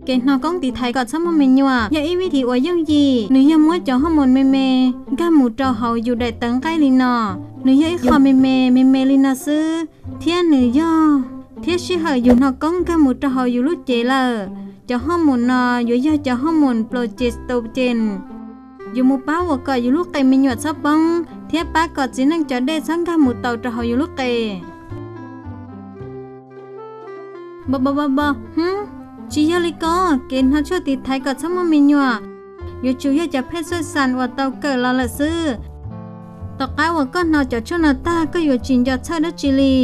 Kev hno koob tiv thaiv kom txhob muaj me nyuam yog ib vib thim uas yooj yim, nws yog muab cov hauj moos me me nkag mus rau hauv yus daim tawv nqaij li no. Nws yog ib qho me me me me li no xwb, thiab nws yog, thiab sij hawm yus hno koob nkag mus rau hauv yus lub cev lawm, cov hauj moos no yuav yog cov hauj moos progestogen, yuav mus pab ua kom yus lub qe me nyuam txhob poob thiab pab kom txiv neej cov dej txhob nkag mus tau rau hauv yus lub qe. Bo bo bo bo, hm, tsis yog li ko, kev hno tshuaj tiv thaiv kom txhob muaj me nyuam yuav tsum yog cov phej xuj xas uas tau kawm los lawm xwb. Tom qab uas koj hno cov tshuaj no tag koj yuav tsis nco txhawj dab tsi li.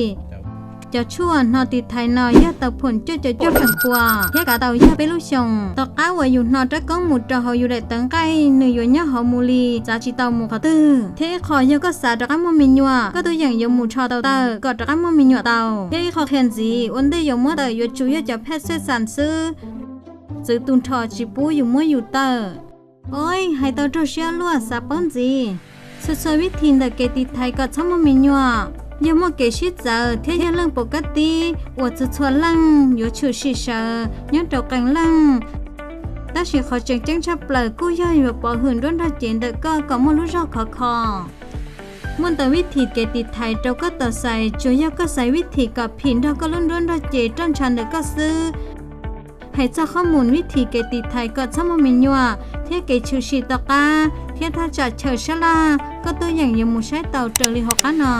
Cov tshuaj hno tiv thaiv no yog tau phom cuaj caum cuaj feem pua thiab kav tau yog peb lub xyoos. Tom qab uas yus hno rab koob mus rau hauv yus daim tawv nqaij nws yuav nyob hauv mus li, txav tsis tau mus qhov twg. Thiab ib qho yog koj xav rov qab muaj me nyuam, koj tuaj yeem yuav mus tsho tau tawm kom rov qab muaj me nyuam tau. Thiab ib qho qhia ntxiv, ua ntej yuav muab tawm yuav tsum yog cov phej xuj xas xwb, txwv tu nrho tsis pub yus muab yus tawm. Ov, hais tau raug siab luaj, xav paub ntxiv. Txhua txhua vib thim ntawm kev tiv thaiv kom txhob muaj me nyuam yog muaj kev sib txawv thiab yog leej pov kab tib uas txhua txhua leej yuav tshwm sim sawv nyob rau qee leej. Tab sis qhov tseem ceeb tshaj plaws kuj yog yuav pov hwm nruab nrog cev ntawm koj kom muaj lub zog khov kho. Muaj ntau vib thim kev tiv thaiv rau koj tau xaiv, tsuas yog koj xaiv vib thim kom phim nrog koj lub nruab nrog cev roj ntsha ntawm koj xwb. Hais txog qhob mus vib thim kev tiv thaiv kom txhob muaj me nyuam thiab kev tshwm sim tom qab thiab thaj tsam chaw sab laj, koj tuaj yeem yuav mus saib tau raws li hauv qab no.